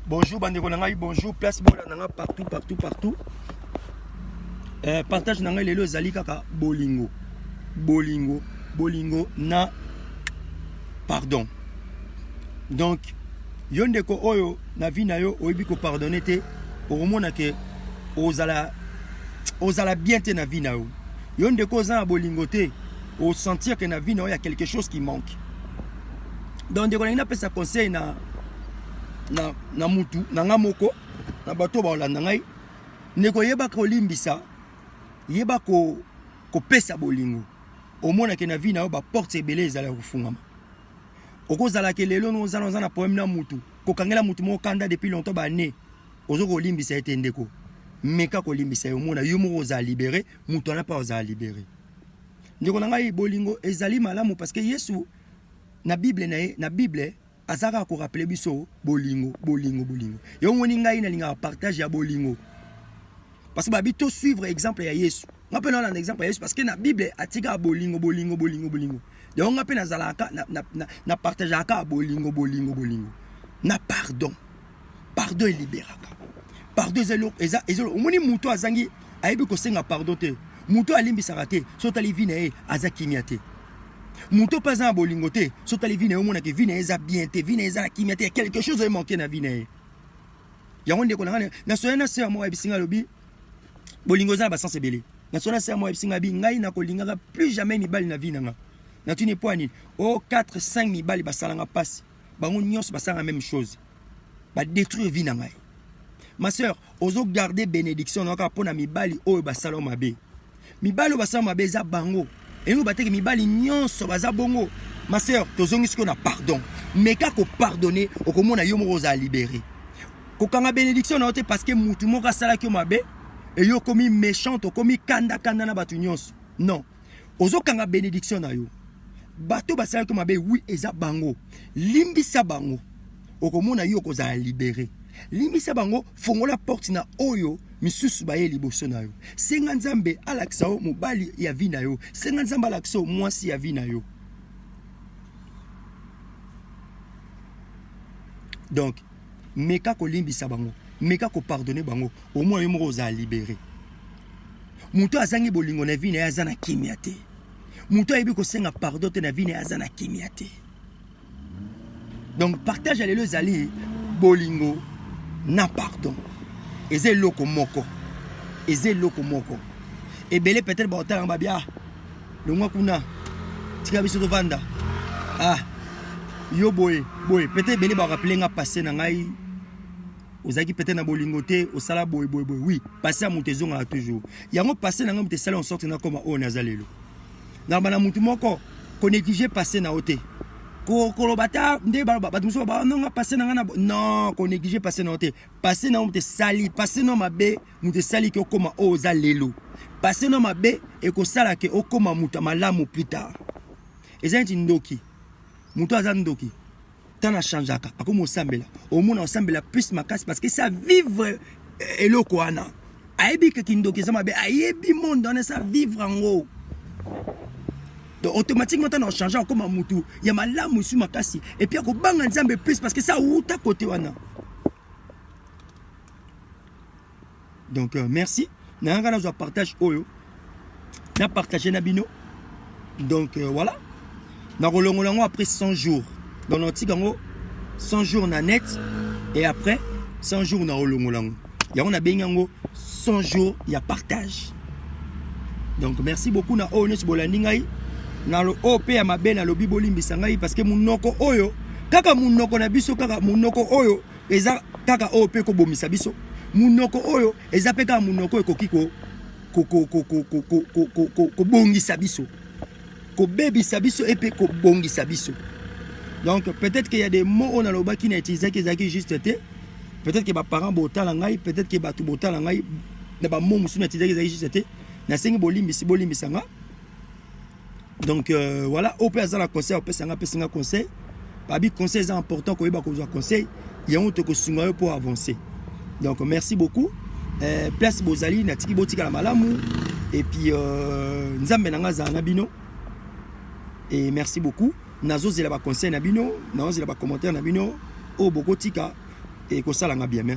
Bonjour bandeko na ngai, bonjour place bolanda nga partout partout partout. Partage na ngai lelo ezali kaka bolingo. Bolingo, bolingo na pardon. Donc yo ndeko oyo na vie na yo oyebi ko pardonner te, okomona ke ozala ozala bien te na vie na yo. Yo ndeko oza na bolingo te, o sentir que na vie na yo ya quelque chose qui manque. Donc ndeko nalingi napesa conseil na mutu na nga moko na bato baolanda ngai, ndeko yeba kolimbisa, yeba kopesa bolingo, omonake na vie na yo baporte ebele ezala ya kofungama. Okozalaka lelo no oza na problème na mutu, kokangela mutu moko kanda depuis longtemps ba année, ozo kolimbisa ye te ndeko, meka kolimbisa ye, omona yo moko ozala libéré, mutu wana mpe ozala libéré. Ndeko na ngai, bolingo ezali malamu parce que Yesu na Bible na ye, na Bible azaka ko rappeler biso bolingo, bolingo, bolingo. Yo ngoni ngai nalingaka partage ya bolingo. Parce que babi to suivre exemple ya Yesu. Nga pe nalanda exemple ya Yesu parce que na Bible atika bolingo, bolingo, bolingo, bolingo. Donc nga pe nazalaka na partageaka bolingo, bolingo, bolingo. Na pardon. Pardon eliberaka. Pardon eza eza eza omoni mutu azangi ayebi kosenga pardon te. Mutu alimbisaka te, so tali vie na ye aza kimia te. Mutu pe aza na bolingo te, so tali vie na ye omona ke vie na ye eza bien te, vie na ye eza na kimia te, quelque chose e manquer na vie na ye. Yango ndeko na ngai na soya na sœur moko ayebisi ngai alobi bolingo eza na ba sens ebele. Na soya na sœur moko ayebisi ngai abi ngai nakolingaka plus jamais mibali na vie na nga. Natuni po nini? O 4 5 mibali basalanga pasi. Bango nyonso basalanga même chose. Ba détruire vie na ngai. Ma sœur, ozo garder bénédiction na kaka pona mibali oyo basala mabe. Mibali oyo basala mabe eza bango. Elingi bateki mibali nyonso baza bongo. Ma sœur, tozongi sikoyo na pardon. Meka ko pardonner, okomona yo moko ozala libéré. Kokanga bénédiction na yo te parce que mutu moko asalaki yo mabe et yo okomi méchante, okomi kanda kanda na bato nyonso. Non. Ozokanga bénédiction na yo. Bato basalaki yo mabe, oui, eza bango. Limbisa bango. Okomona yo kozala libéré. Limbisa bango, fongola porte na oyo misusu baye liboso na yo. Senga Nzambe alakisa yo mobali ya vie na yo. Senga Nzambe alakisa yo mwasi ya vie na yo. Donc, meka kolimbisa bango, meka ko pardonner bango, au moins yo moko ozala libéré. Moto azangi bolingo na vie na ye aza na kimia te. Moto ayebi kosenga pardon te na vie na ye aza na kimia te. Donc partage ya lelo ezali bolingo na pardon. Eza eloko moko. Eza eloko moko. Ebele peut-être baotala babi ah longwa kuna tika biso tovanda. Ah yo boye boye peut-être ebele ba rappeler nga passé na ngai ozalaki peut-être na bolingo te osala boye boye boye. Oui, passé ya moto ezongaka toujours. Yango passé na ngai moto esali en sorte na koma oyo naza lelo. Na bana mutu moko ko négliger passé na ote. Ko koloba ta nde ba bato mosusu ba non nga passé na nga na non ko négliger passé na ote. Passé na moto esali, passé na mabe moto esali ke okoma oyo oza lelo. Passé na mabe ekosala ke okoma moto malamu plus tard. Eza neti ndoki. Moto aza ndoki. Tana changeaka akomi osambela, omona osambela plus makasi parce que ça vivre eloko wana. Ayebi ke kindoki eza mabe, ayebi monde wana ça vivre yango. Donc automatiquement tana ochange akoma mutu ya malamu su makasi et puis akobanga Nzambe plus parce que ça wuta côté wana. Donc merci. Nanga nazwa partage oyo. Na partager na bino. Donc voilà. Na kolongola yango après 100 jours. Donc na tika yango 100 jours na net et après 100 jours na kolongola yango. Yango na bengi yango 100 jours ya partage. Donc merci beaucoup na oyo nyonso bolandi ngai. Na lo oyo pe ya mabe na lobi bolimbisa ngai parce que munoko oyo kaka munoko na biso kaka munoko oyo eza kaka oyo pe kobomisa biso. Munoko oyo eza pe kaka munoko ekoki ko kobongisa biso, kobebisa biso et pe kobongisa biso. Donc peut-être qu'il y a des mots on a lobaki na utilisaki ezalaki juste te. Peut-être que ba parents botala ngai, peut-être que bato botala ngai na ba mots mosusu na utilisaki ezalaki juste te. Nasengi bolimbisi, bolimbisa nga. Donc voilà, oyo pe aza na conseil opesa nga, pesa nga conseil. Babi conseil eza important koyeba kozwa conseil, yango tokosunga yo pour avancer. Donc merci beaucoup. Place bozali natiki botikala malamu et puis Nzambe na nga azala na bino. Et merci beaucoup. Nazozela ba conseil na bino, nazozela ba commentaire na bino oyo bokotika. Ekosalanga bien.